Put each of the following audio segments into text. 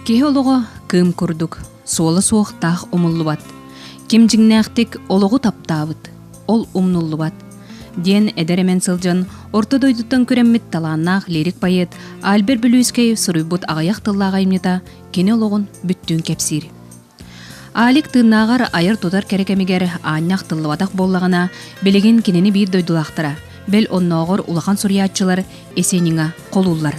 Киһи олоҕо кыым курдук, суола суох таах умуллубат. Ким дьиҥнээхтик олоҕу таптаабыт, ол умнуллубат, диэн эдэр эмэн сылдьан орто дойдуттан күрэммит талааннаах лирик-поэт Альберт Бүлүүскэй суруйбут аҕыйах тыллаах айымньыта кини олоҕун бүттүүн кэпсиир. Алик тыыннааҕар айар-тутар кэрэ кэмигэр аанньа ахтыллыбатах буоллаҕына, билигин кинини биир дойдулаахтара, бэл оннооҕор улахан суруйааччылар Есениҥа холууллар.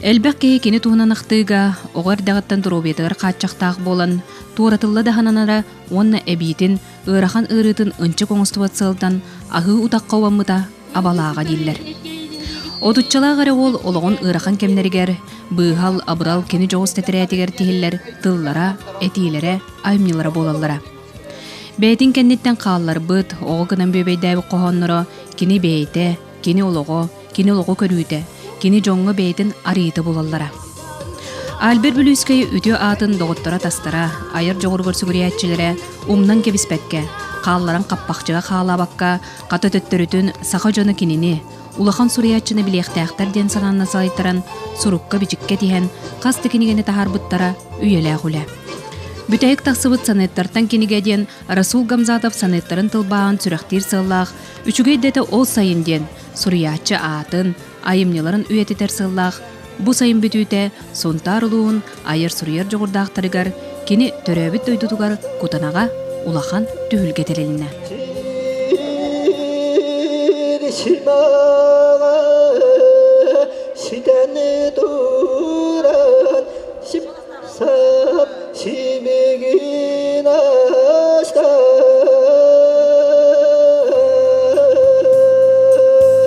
Элбэх киһи кини туһунан ахтыыга оҕо эрдэҕиттэн доруобуйатыгар хааччахтаах буолан, туоратылла да сананара уонна эбиитин ыарахан ыарыытын ынчык оҥостубат сыалтан аһыы утахха уаммыта абалааҕа дииллэр. Отуччалаах эрэ уол олоҕун ыарахан кэмнэригэр быыһал, абырал кини дьоҕус тэтэрээтигэр тиһиллэр тыллара, этиилэрэ, айымньылара буолаллара. Бэйэтин кэнниттэн хаалларбыт, оҕо гынан бүөбэйдээбит хоһоонноро кини бэйэтэ, кини олоҕо, кини олоҕу көрүүтэ, кини дьоҥҥо бэйэтин арыйыыта буолаллара. Альберт Бүлүүскэй үтүө аатын доҕотторо-атастара, айар дьоҕуругар сүгүрүйээччилэрэ умнан кэбиспэккэ, хаалларан хаппахчыга хаалаабакка, хата төттөрүтүн саха дьоно кинини, улахан суруйааччыны билиэхтээхтэр диэн санаанан салайтаран, сурукка-бичиккэ тиһэн, хас да кинигэни таһаарбыттара үйэлээх үлэ. Бүтэһик тахсыбыт сонеттартан кинигэ диэн Расул Гамзатов сонеттарын тылбааһын сүрэхтиир сыаллаах «Үчүгэй дэтэ ол сайын» диэн суруйааччы аатын, айымньыларын үйэтитэр сыаллаах бу сайын бүтүүтэ Сунтаар улууһун айар-суруйар дьоҕурдаахтарыгар кини төрөөбүт дойдутугар Кутанаҕа улахан түһүлгэ тэрилиннэ. Ситэн туран сап симигин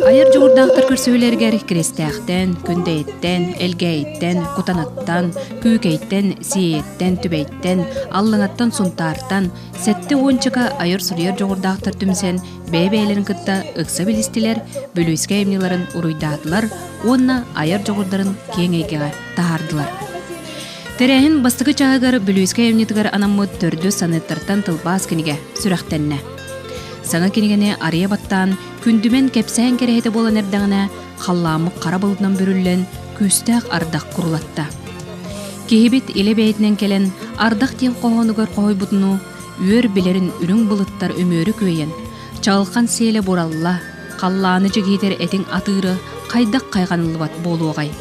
Айар дьоҕурдаахтар көрсүһүүлэригэр Киристээхтэн, Күндэйиттэн, Элгээйиттэн, Кутанаттан, Күүкэйтэн, Сиэйэттэн, Түбэйтэн, Аллаҥаттан, Сунтаартан сэттэ уончака айар-суруйар дьоҕурдаахтар түмсэн бэйэ-бэйэлэрин кытта ыкса билистилэр, Бүлүүскэ айымньыларын уруйдаатылар уонна айар дьоҕурдарын киэҥ эйгэҕэ таһаардылар. Тэрээһин бастакы чааһыгар Бүлүүскэ айымньытыгар анаммыт төрдүс саныттартан тылбаас кинигэ сүрэхтэннэ. Саҥа кинигэни арыйа баттаан, күндүмэн кэпсээн кэрэһитэ буолан эрдэҕинэ, халлааммыт хара былытынан бүрүллэн, күүстээх ардах курулатта. Киһибит илэ бэйэтинэн кэлэн, ардах диэн хоһоонугар хоһуйбутунуу, үөр билэрин үрүҥ былыттар үмүөрү күөйэн, чаҕылхан сиэлэ буралла, халлааны дьигиһитэр этиҥ атыыры хайдах хайҕаныллыбат буолуоҕай?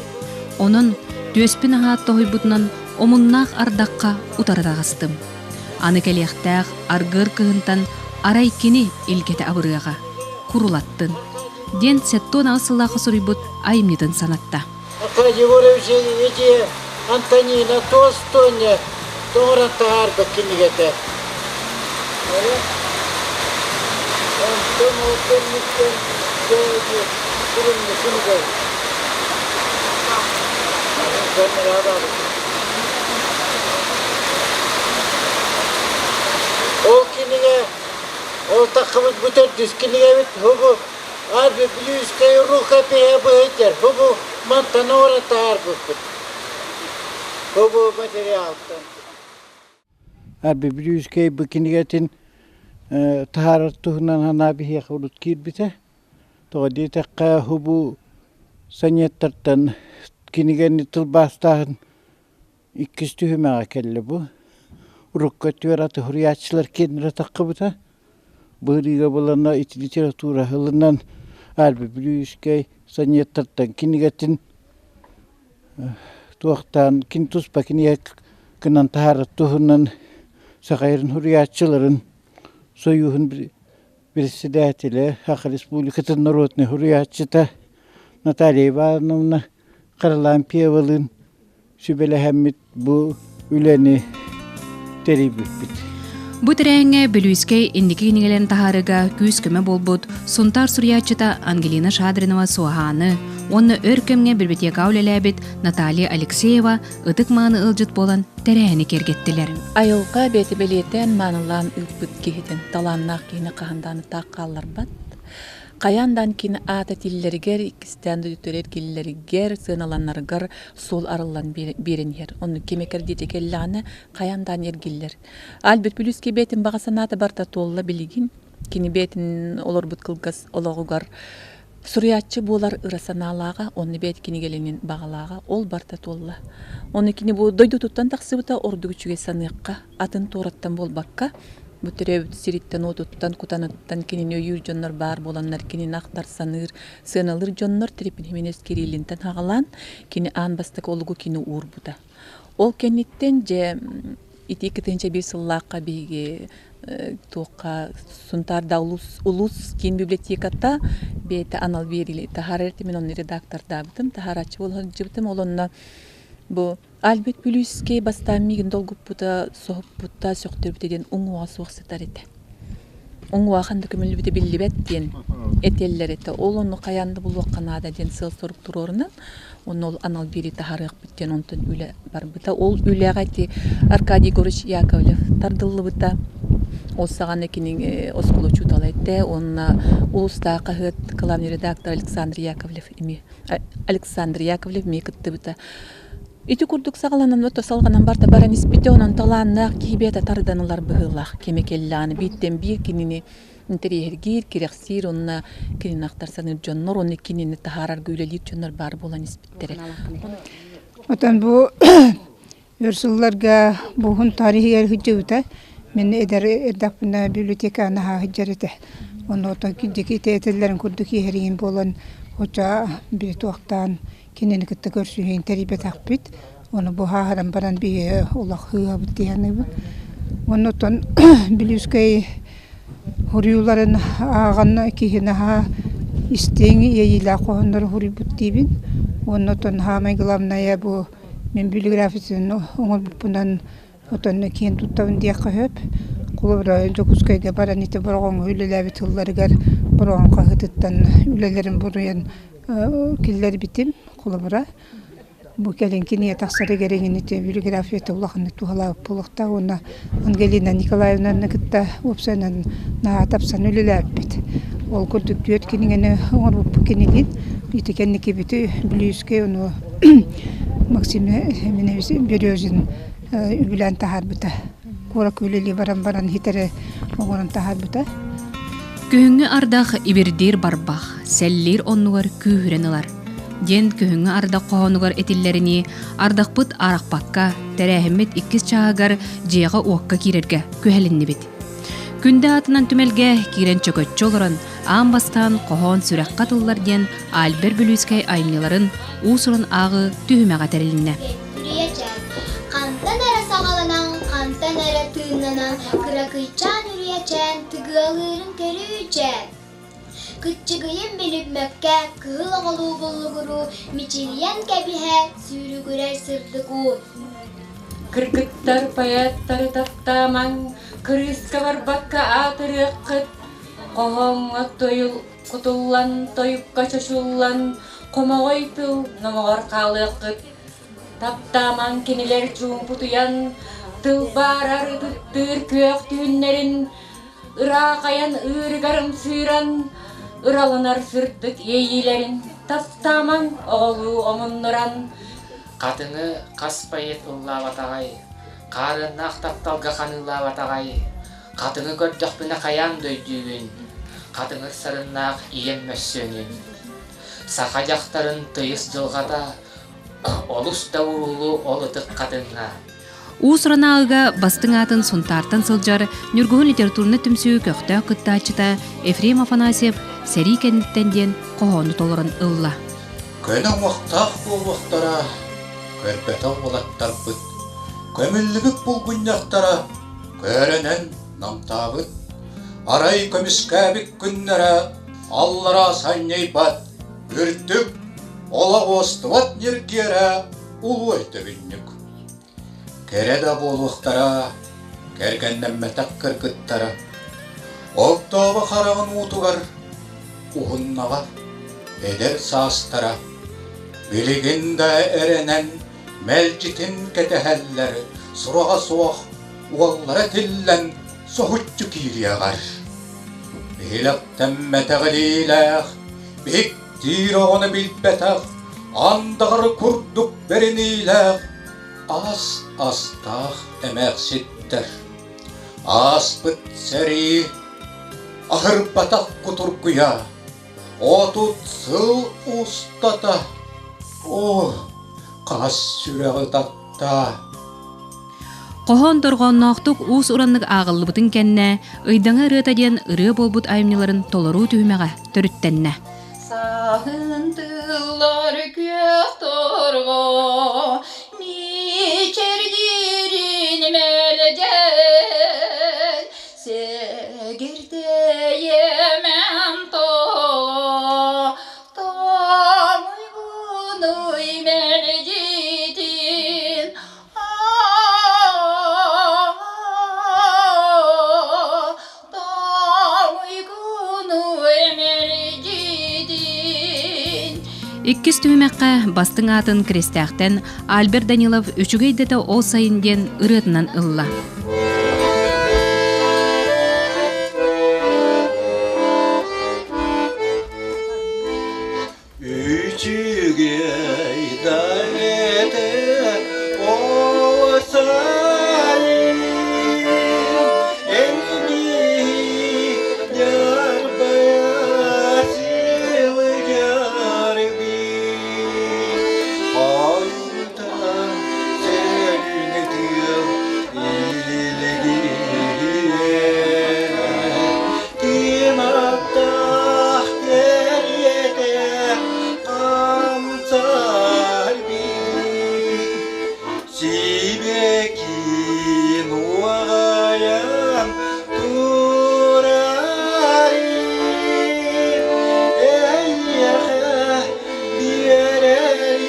Онон түөспүн аһаат тоһуйбутунан омуннаах ардахха утары таҕыстым. Аны кэлиэхтээх аргыар кыһынтан арай кини илгэтэ абырыаҕа, курулаттын, диэн 78 сыллаахха суруйбут айымньытын санатта. Аркадий Егорович эти Антонина Тостоня тоҕорон таһаарбыт кинигэтэ. Онтон ол кэнниттэн кинигэ. Ол кинигэ, ол таххыбыт бу төрдүс кинигэбит бу Арби рукопиһа быһытер бу мантан ора таһаарбыппыт. Бу материалтан. Арби Бүлүүскэй бу кинигэтин таһаарар туһунан санаа биһиэхэ урут киирбитэ. Тоҕо диэтэххэ, бу сонеттартан кинигэни тылбаастааһын иккис түһүмэҕэ кэллэ бу. Урукку өттүгэр аты суруйааччылар киэннэрэ таххыбыта. Быһырыыга булана ити литература ылынан Альби Бүлүүскэй сонеттартан кинигэтин туохтаан кин туспа кинигэ гынан таһаарар туһунан Сахайрын суруйааччыларын сойууһун председателэ, Саха Республикатын народнай суруйааччыта Наталья Ивановна Харлампьевалыын сүбэлэһэммит бу үлэни тэрийбиппит. Бу тэрээһиҥҥэ Бүлүүскэй инники кинигэлэрин таһаарыыга күүс-көмө буолбут Сунтаар суруйааччыта Ангелина Шадринова Суоһааны уонна өр кэмҥэ библиотекаҕа үлэлээбит Наталья Алексеева ытык-мааны ыалдьыт буолан тэрээһини киэргэттилэр. Айылҕа бэйэтэ бэлиэтээн маанылаан ыыппыт киһитин, талааннаах киһини хаһан даҕаны таах хаалларбат. Хайаан даҕаны кини аата тиллэригэр, иккистээн дойдутугар эргиллэригэр, сыаналанарыгар суол арыллан биэрэн иһэр. Оннук кэмэ кэрдиитэ кэллэҕинэ, хайаан даҕаны эргиллэр. Альберт Бүлүүскэй бэйэтин баҕа санаата барыта туолла билигин. Кини бэйэтин олорбут кылгас олоҕугар. Суруйааччы буолар ыра санаалааҕа, онно бэйэтэ кинигэлэнин баҕалааҕа, ол барыта туолла. Ону кини бу дойдутуттан тахсыбыта ордук үчүгэй саныахха, атын туораттан буолбакка, бу төрөөбүт сириттэн-уотуттан, кутаныттан кинини өйүүр дьоннор баар буоланнар, кинини ахтар, саныыр, сыаналыыр дьоннор Трепин Хименес Кириллинтэн аҕалаан, кини аан бастакы олугу кини уурбута. Ол кэнниттэн дьэ ити 2001 сыллаахха биһиги туохха Сунтаарда улуус улуус киин библиотеката бэйэтэ анал биэриили таһаарар этим мин онно редактордаабытым таһаарааччы буола сылдьыбытым ол онно бу Альберт Бүлүүскэй бастаан миигин долгуппута соһуппута сөхтөрбүтэ диэн уҥуоҕа суох сытар этэ уҥуоҕа ханна көмүллүбүтэ биллибэт диэн этэллэр этэ ол ону хайаан да булуохха наада диэн сыал-сорук туруорунан Онно ол анал биэри таһаарыахпыт диэн онтон үлэ барбыта. Ол үлэҕэ ити Аркадий Егорович Яковлев тардыллыбыта. Ол саҕана кини оскуола учуутала этэ уонна улуустаах хаһыат главный редактор Александр Яковлев ими Александр Яковлев эмиэ кыттыбыта. Ити курдук саҕаланан ото салҕанан барда баран испитэ онон талааннаах киһи бэйэтэ тардан ылар быһыылаах кэмэ кэллэҕинэ бииртэн биир кинини интэриэһиргиир, кэрэхсиир уонна кинини ахтар саныыр дьоннор уонна кинини таһаарарга үлэлиир дьоннор баар буолан испиттэрэ. Отон бу өр сылларга буһун тарихигэр сылдьыбыта. Мин эдэр эрдэхпинэ библиотекаҕа наһаа сылдьар этэ. Онно отон дьики этэллэрин курдук иһэригин буолан оччо били туохтаан кинини кытта көрсүһүүн тэрийбэтэхпит. Ону быһааран баран биһи олох ыабыт дии саныыбын. Оннуттан Бүлүүскэй суруйууларын ааҕан киһи наһаа истиҥ иэйиилээх хоһооннору суруйбут диибин. Оннуттан саамай главное бу мин библиографиятын оҥорбуппунан отонно киэн туттабын диэххэ сөп. Холобура Дьокуускайга баран ити Бороҕоҥҥо үлэлээбит сылларыгар Бороҕон хаһыатыттан үлэлэрин буруйан киллэрбитим. Холобура Бу кэлин кинигэ тахсарыгар эҥин библиографията улаханнык туһалаабыт буолуохтаах уонна Ангелина Николаевнаны кытта уопсайынан наһаа тапсан үлэлээбиппит. Ол курдук түөрт кинигэни оҥорбуппут кинилиин. Ити кэнникибити Бүлүүскэй ону Максим Семенович Березин үбүлээн таһаарбыта. Куоракка үлэлии баран баран хитэри оҥорон таһаарбыта. Күһүҥҥү ардах ибирдиир барбах, сэллиир оннугар күүһүрэн ылар. Диэн күһүҥҥү ардах хоһоонугар этиллэринии, ардахпыт арахпакка, тэрээһиммит иккис чааһыгар дьиэҕэ-уокка киирэргэ күһэлиннибит. Күндэ аатынан түмэлгэ киирэн чөкөччү олорон, аан бастаан хоһоон сүрэххэ тыллар диэн Альбер Бүлүүскэй айымньыларын уус-уран ааҕыы түһүмэҕэ тэрилиннэ. Үрүйэчээн Хантан эрэ саҕаланан, хантан эрэ тыыннанан, кыракыйчаан үрүйэчээн тыгыалыырын көрүүчээн. Кыччыгыйын билиммэккэ, кыһыл оҕолуу буллугуруу, мичилийэн кэбиһэ, сүүрүгүрэр сырдык уу. Кыргыттар поэттары таптаамаҥ, кырыыска барбакка аатырыаххыт, хоһооҥҥо тойул кутуллан, тойукка чочуллан, хомоҕой тыл номоҕор хаалыаххыт. Таптаамаҥ кинилэр чуумпутуйан, тылбаарар ытыктыыр күөх түүннэрин, Ыраах айан ыырыгар ымсыыран, ыраланар сырдык иэйиилэрин таптаамаҥ оҕолуу омуннуран. Хатыҥы хас поэт ыллаабатаҕай, хаарыаннаах тапталга ханыылаабатаҕай, хатыҥы көрдөхпүнэ хайаан да өйдүүбүн, хатыҥыр сарыннаах ийэм мөссүөнүн. Саха дьахтарын тыйыс дьылҕата олус да уруулуу ол ытык хатыҥҥа. Уус-уран ааҕыыга бастыҥ аатын Сунтаартан сылдьар Ньургуһун литературнай түмсүү көхтөөх кыттааччыта Ефрем Афанасьев «Сэрии кэнниттэн» диэн хоһоону толорон ылла. Көнө уҥуохтаах буолуохтара, көрбөтөх уолаттарбыт, көмүллүбүт булгунньахтара көөрөнөн намтаабыт, арай көмүскээбит күннэрэ аллараа санньыйбат, үрдүк, олох уостубат ньиргиэрэ улуу өйдөбүнньүк. Кэрэ да буолуохтара, кэргэннэммэтэх кыргыттара, Огдообо хараҕын уутугар уһуннаҕа эдэр саастара, билигин да эрэнэн мэлдьитин кэтэһэллэр, сураҕа суох уоллара тиллэн соһуччу киириэҕэр. Биһилэхтэммэтэх илиилээх, биһиктиир оҕону билбэтэх, андаҕар курдук бэриниилээх ас астаах эмээхситтэр. Ааспыт сэрии аһырбатах кутургуйа, 30 сыл устата О, хас сүрэҕи татта! Хоһоон дорҕоонноохтук уус-ураннык ааҕыллыбытын кэннэ Ыйдаҥа ырыата диэн ырыа буолбут айымньыларын толоруу түһүмэҕэ төрүттэннэ. Саһын тыллар күөх торҕо мичэрдиирин мэлдьэн сэгирдэйэмэн тоҕо Тоҥуйбунуй мэлдьитин Иккис түһүмэххэ бастыҥ аатын Крестээхтэн Альберт Данилов «Үчүгэй дэтэ ол сайын» диэн ырыатынан ылла. Үчүгэй да этэ ол сайын эн ньарбайа сылдьар хойутаан сөрүүнэ тыал илгийэр Кынаттаах кэриэтэ хамсар сибэкин уоҕайан турар эйиэхэ биэрэр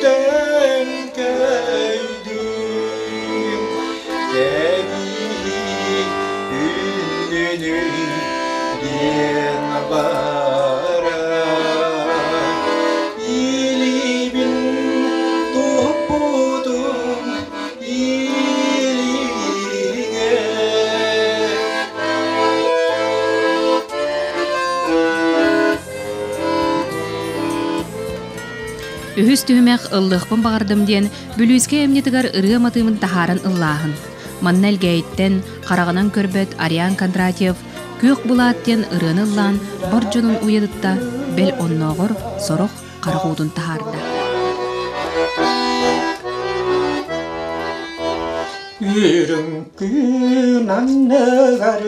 төҥкөйдүм Кэбиһи үннүнү диэн барар илиибин туппутум илиигэ. Үһүс түһүмэх ыллыахпын баҕардым диэн Бүлүүскэ эмньитигэр ырыа матыыбын таһааран ыллааһын. Манна Элгээйиттэн хараҕынан көрбөт Ариан Кондратьев «Күөх былаат» диэн ырыаны ыллаан бар дьонун уйадытта, бэл оннооҕор сорох харах уутун таһаарда. Үрүҥ күн анныгар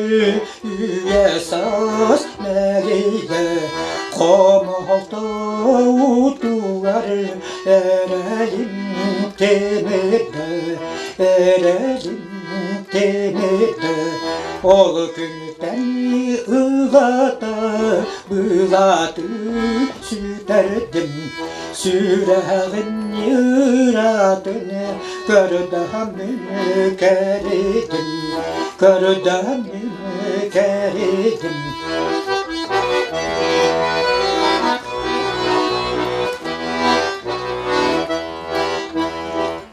үйэ саас мэлийдэ, хомолто уутугар эрэлим тимирдэ, эрэлим тимирдэ. Ол күнтэн ылата былааты сүтэрдим, сүрэҕин ыраатын көрдөһөммүн кэритим, көрдөһөммүн кэритим.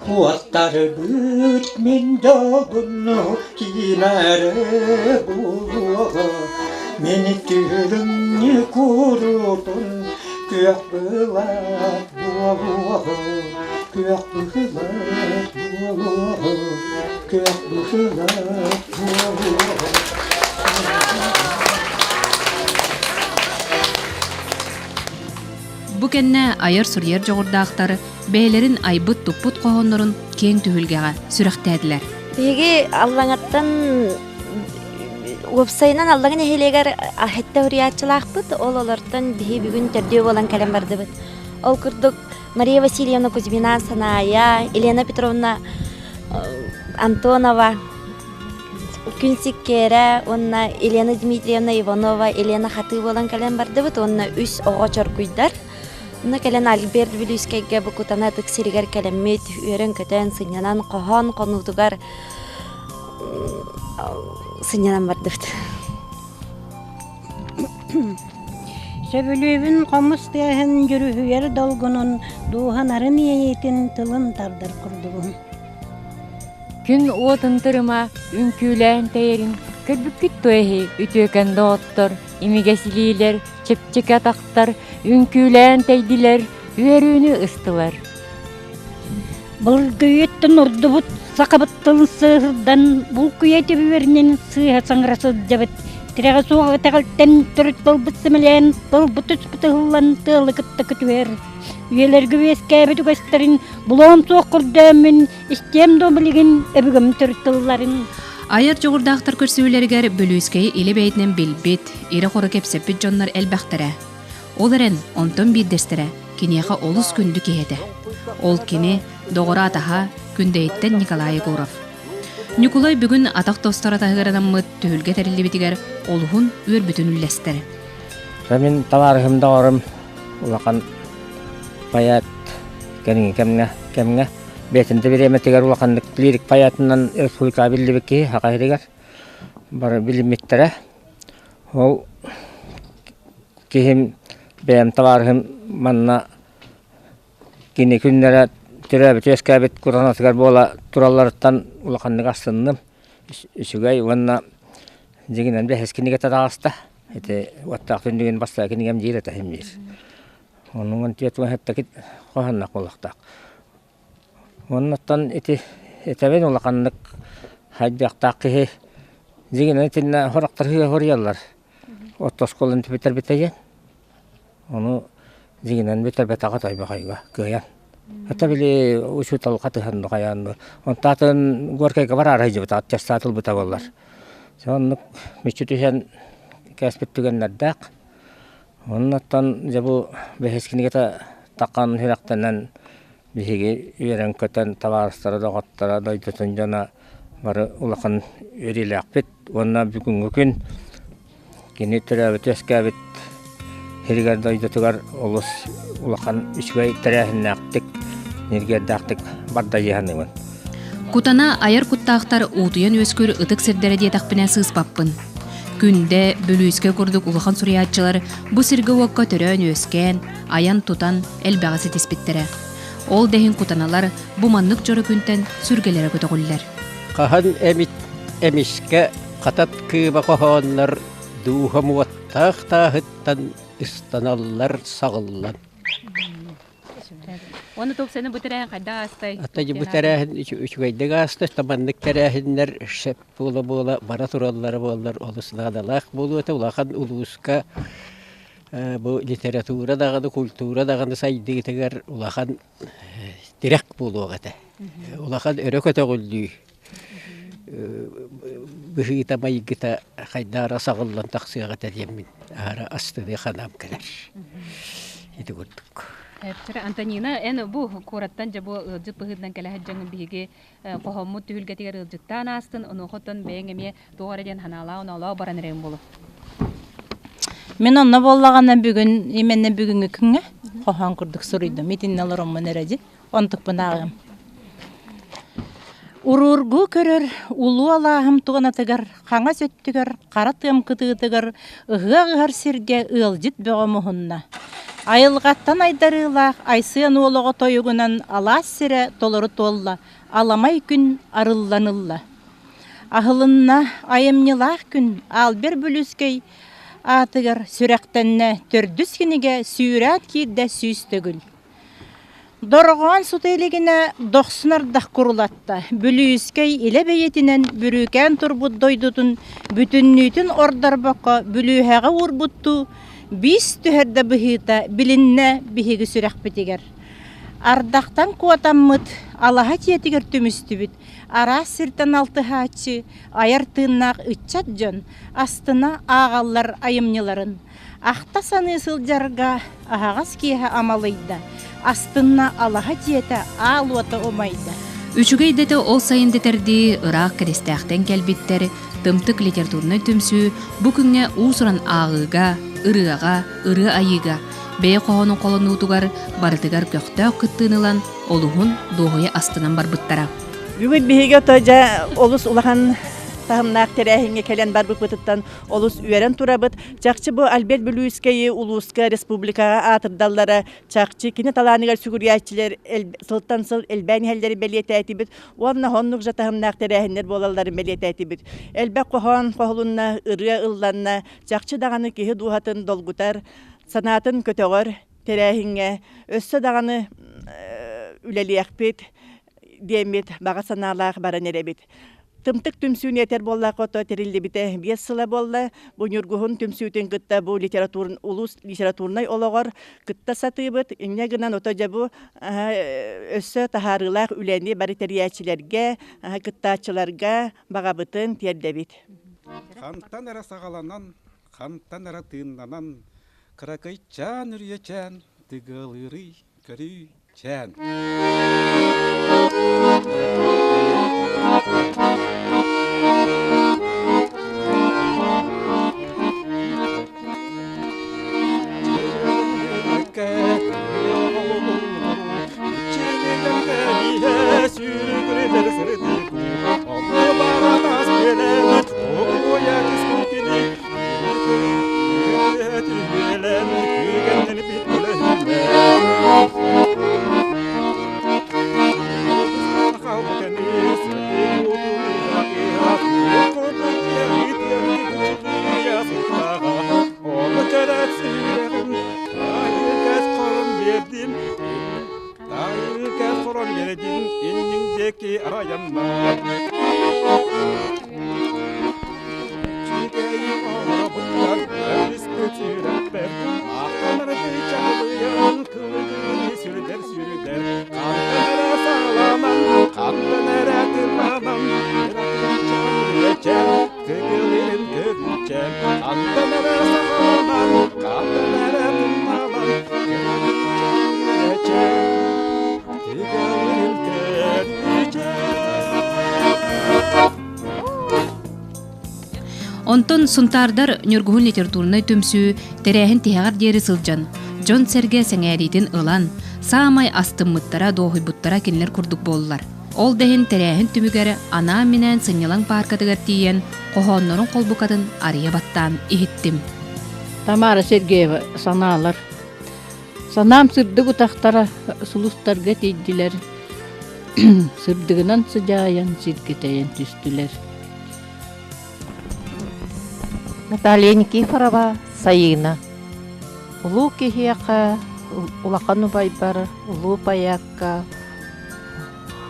Куоттарбыт мин дьолбун киимээри булуоҕа, мин түһүрүм курутун күөх былаат буолуоҕа, күөх былаат буолуоҕа, күөх былаат буолуоҕа. Бу кэннэ айар-суруйар дьоҕурдаахтар бэйэлэрин айбыт-туппут хоһооннорун киэҥ түһүлгэҕэ сүрэхтээтилэр. Биһиги Аллаҥаттан уопсайынан Аллаҥа нэһилиэгэр аһетте уруйааччылаахпыт. Ол олортон биһи бүгүн төрдүө буолан кэлэн бардыбыт. Ол курдук Мария Васильевна Кузьмина Санаайа, Елена Петровна Антонова, Күн Сиккиэрэ уонна Елена Дмитриевна Иванова, Елена Хатыы буолан кэлэн бардыбыт уонна үс оҕо чоргуйдар. Онно кэлэн Альберт Бүлүүскэйгэ бу Кутана ытык сиригэр кэлэммит, үөрэн-көтөн, сынньанан, хоһоон хонуутугар сынньанан бардыбыт. Сөбүлүүбүн хомус тыаһын дьүрүһүйэр долгунун, дууһанарын иэйиитин тылын тардар курдугун. Күн уотун тырыма үҥкүүлээн тэйэрин көрбүккүт дуо эһи үтүөкэн доҕоттор, имигэс илиилэр, чэпчэки атахтар үҥкүүлээн тэйдилэр, үөрүүнү ыстылар. Былыргыйыттан ордубут сахабыт тылын сыыһырдан булкуйа түбүөрүнэн сыыһа саҥара сылдьабыт. Тирэҕэ суох итэҕэлтэн төрүт буолбут сэмэлээн, тылбыт түспүт ыһыллан тыалы кытта көтүһэр. Үйэлэргэ үөскээбит үгэстэрин булуом суох көрдөөммүн, истиэм дуо билигин өбүгэм төрүт тылларын. Айар дьоҕурдаахтар көрсүһүүлэригэр Бүлүүскэйи илэ бэйэтинэн билбит, ирэ-хоро кэпсэппит дьоннор элбэхтэрэ. Ол эрэн, онтон биирдэстэрэ киниэхэ олус күндү киһи этэ. Ол кини доҕоро-атаһа Күндэйиттэн Николай Егоров. Ньукулай бүгүн атах тостор атаһыгар анаммыт түһүлгэ тэриллибитигэр олуһун үөрбүтүн үллэстэр. Мин табаарыһым доҕорум улахан поэт кэнники кэмҥэ кэмҥэ бэйэтин да бириэмэтигэр улаханнык лирик поэтынан республикаҕа биллибит киһи саха сиригэр бары билиммиттэрэ. Ол киһим бэйэм табаарыһым манна Кини күннэрэ төрөөбүт-үөскээбит кураанатыгар буола туралларыттан улаханнык астынным. Үчүгэй уонна дьиҥинэн бэһис кинигэтэ таҕыста. Ити уоттаах түннүгүн бастакы кинигэм диир этэ иһин биир. Оннугун 47 хоһоонноох буолуохтаах. Оннуттан ити этэбин улаханнык хайдыахтаах киһи дьиҥинэн итиннэ сорохтор хоруйаллар. Отто оскуоланы бүтэрбитэ диэн. Ону дьиҥинэн бүтэрбэтэҕэ тойбохойго кыайан. Хата били учуутал хатыһан хайаан онтаатын Горкайга бараары сылдьыбыта аттестат ылбыта буоллар. Соннук мүччү түһэн кээспит түгэннэрдээх. Оннуттан дьэ бу бэһис кинигэтэ таххан сүрэхтэнэн биһиги үөрэн-көтөн табаарыстара, доҕотторо, дойдутун дьоно бары улахан үөрүүлээхпит уонна бүгүҥҥү күн Кини төрөөбүт-үөскээбит сиригэр дойдутугар олус улахан үчүгэй тэрээһиннээхтик, ньиргиэрдээхтик бардайыһаныыбын. Кутана айар куттаахтар уутуйан үөскүүр ытык сирдэрэ диэтэхпинэ сыыспаппын. Күндэ, Бүлүүскэ курдук улахан суруйааччылар бу сиргэ-уокка төрөөн-үөскээн, айан-тутан элбэҕи ситиспиттэрэ. Ол да иһин кутаналар бу маннык дьоро күнтэн сүргэлэрэ көтөҕүллэр. Хаһан эмит эмискэ хатат кыыба хоһооннор дууһам уоттаах тааһыттан ыстаналлар саҕыллан. Уонна тупсаны бу тэрээһин хайдах аастай? Ата бу тэрээһин үчүгэйдик ааста. Маннык тэрээһиннэр шеп буола-буола бара тураллара буоллар олус наадалаах буолуо этэ. Улахан улууска бу литература даҕаны, культура даҕаны сайдыытыгар улахан тирэх буолуох этэ. Улахан өрө көтөҕүллүү быһыыта майгыта хайдаара саҕыллан тахсыах этэ диэммин аһара астыныы ханаам кэлэр. Ити курдук. Антонина, эн бу куораттан дьэ бу ыалдьыт быһыытынан кэлэ сылдьаҥҥын биһиги хоһооммут түһүлгэтигэр ыалдьыттаан аастын, онуоха оттон бэйэҥ эмиэ туох эрэ диэн ханаалаах-оноолоох баран эрэйин буолуо. Мин онно буоллаҕына бүгүн именно бүгүҥҥү күҥҥэ хоһоон курдук суруйдум. Итиннэ олороммун эрэ дии. Онтукпун ааҕыам. Уруургуу көрөр улуу алааһым туонатыгар, хаҥас өттүгэр, хара тыам кытыытыгар ыһыах ыһар сиргэ ыалдьыт бөҕө муһунна. Айылҕаттан айдарыылаах Айсыан уол оҕо тойугунан алаас сирэ толору туолла, аламай күн арыллан ылла. Аһылынна айымньылаах күн Альберт Бүлүүскэй аатыгар сүрэхтэннэ төрдүс кинигэ сүүрээн киирдэ 100 төгүл. Дорҕоон сута илигинэ дохсун ардах курулатта, Бүлүүскэй илэ бэйэтинэн бүрүүкээн турбут дойдутун бүтүннүүтүн ордорбокко бүлүүһэҕэ уурбуттуу биис түһэрдэ быһыыта билиннэ биһиги сүрэхпитигэр. Ардахтан куотаммыт, алаһа дьиэтигэр түмүстүбүт, араас сиртэн алтыһааччы, айар тыыннаах ыччат дьон астына ааҕаллар айымньыларын. Ахта саныы сылдьарга аһаҕас киэһэ амалыйда, астынна алаһа дьиэтэ аал уота умайда. Үчүгэй дэтэ ол сайын дэтэрдии ыраах Киристээхтэн кэлбиттэр Тымтык литературнай түмсүү бу күҥҥэ уус-уран ааҕыыга, ырыаҕа, ырыа айыыга, бэйэ хоһоонун холонуутугар барытыгар көхтөөх кыттыыны ылан олуһун дуоһуйа астынан барбыттара. Бүгүн биһиги ото дьэ олус улахан таһымнаах тэрээһиҥҥэ кэлэн барбыппытыттан олус үөрэн турабыт. Чахчы бу Альберт Бүлүүскэйи улууска, республикаҕа аатырдаллара чахчы кини талааныгар сүгүрүйээччилэр сылтан сыл элбээн иһэллэрин бэлиэтээтибит уонна оннук же таһымнаах тэрээһиннэр буолалларын бэлиэтээтибит. Элбэх хоһоон хоһулунна, ырыа ылланна, чахчы даҕаны киһи дууһатын долгутар, санаатын көтөҕөр тэрээһиҥҥэ өссө даҕаны үлэлиэхпит диэммит баҕа санаалаах баран эрэбит. Тымтык түмсүүнү этэр буоллаах ото тэриллибитэ 5 сыла буолла. Бу Ньургуһун түмсүүтүн кытта бу литератур улуус литературнай олоҕор кытта сатыыбыт. Инньэ гынан ото дьэ бу өссө таһаарыылаах үлэни бары тэрийээччилэргэ, кыттааччыларга баҕабытын тиэрдэбит. Хантан эрэ саҕаланан, хантан эрэ тыыннанан, кыракыйчаан үрүйэчээн, тыгыалыырый көрүүчээн. Онтон Сунтаардар Ньургуһун литературнай түмсүү тэрээһин тиһэҕэр диэри сылдьан, дьон-сэргэ сэҥээриитин ылан, саамай астыммыттара, дуоһуйбуттара кинилэр курдук буоллулар. Ол да иһин тэрээһин түмүгэр анаан-минээн сынньалаҥ пааркатыгар тиийэн, хоһооннорун холбукатын арыйа баттаан иһиттим. Тамара Сергеева санаалар. Санаам сырдык утахтара сулустарга тиийдилэр. Сырдыгынан сыдьаайан сиргэ түстүлэр. Наталья Никифорова, Сайыына. Улуу киһиэхэ, улахан убайбар, улуу поэкка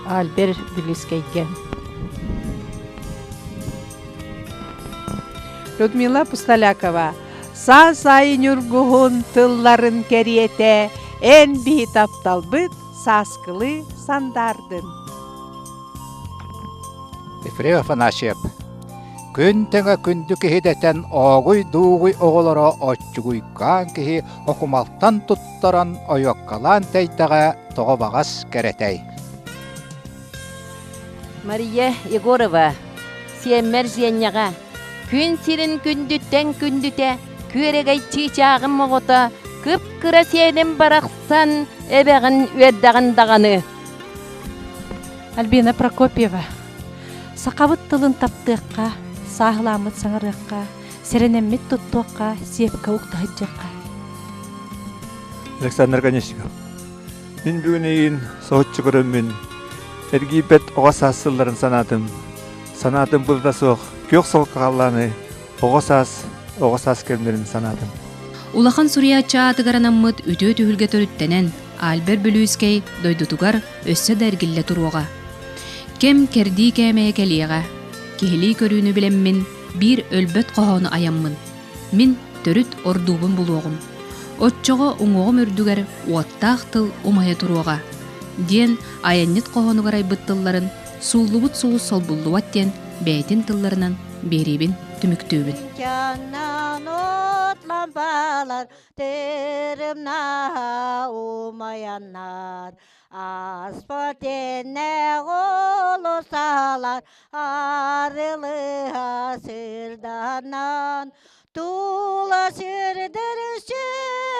Альберт Билискэйгэ. Людмила Пустолякова Саас айы ньургуһун тылларын кэриэтэ эн биһи тапталбыт сааскылыы сандаардын. Ефрем Афанасьев Күн тэҥэ күндү киһи дэтэн ооҕуй-дуугуй оҕолоро оччугуйкаан киһи окумалтан туттаран ойуоккалаан тэйдэҕэ тоҕо баҕас кэрэтэй. Мария Егорова Сиэммэр Женяҕа күн сирин күндүттэн күндүтэ күөрэгэй чыычааҕым оҕото кып-кыра сиэним барахсан эбэҕин үөрдэҕин даҕаны. Альбина Прокопьева Сахабыт тылын таптыахха, сааһылааммыт саҥарыахха, сэрэнэммит туттуохха, сиэпкэ укта сылдьыахха. Александр Конечников Мин бүгүн эйигин соһуччу көрөммүн, эргийбэт оҕо саас сылларын санаатым. Санаатым былыта суох күөх солко халлааны оҕо саас, оҕо саас кэмнэрин санаатым. Улахан суруйааччы аатыгар анаммыт үтүө түһүлгэ төрүттэнэн, Альберт Бүлүүскэй дойдутугар өссө да эргиллэ туруоҕа. Кэм кэрдии кээмэйэ кэлиэҕэ. Киһилии көрүүнү билэммин, биир өлбөт хоһоону айаммын. Мин төрүт ордуубун булуоҕум. Оччоҕо уҥуоҕум үрдүгэр уоттаах тыл умайа туруоҕа, диэн айанньыт хоһоонугар айбыт тылларын сууллубут сулус солбуллубат диэн бэйэтин тылларынан биэриибин түмүктүүбүн. Тырымнаһа умайаннар, Ааспат энэ олусалар, Арылыһа сырданан, Тула сырдыр сүр.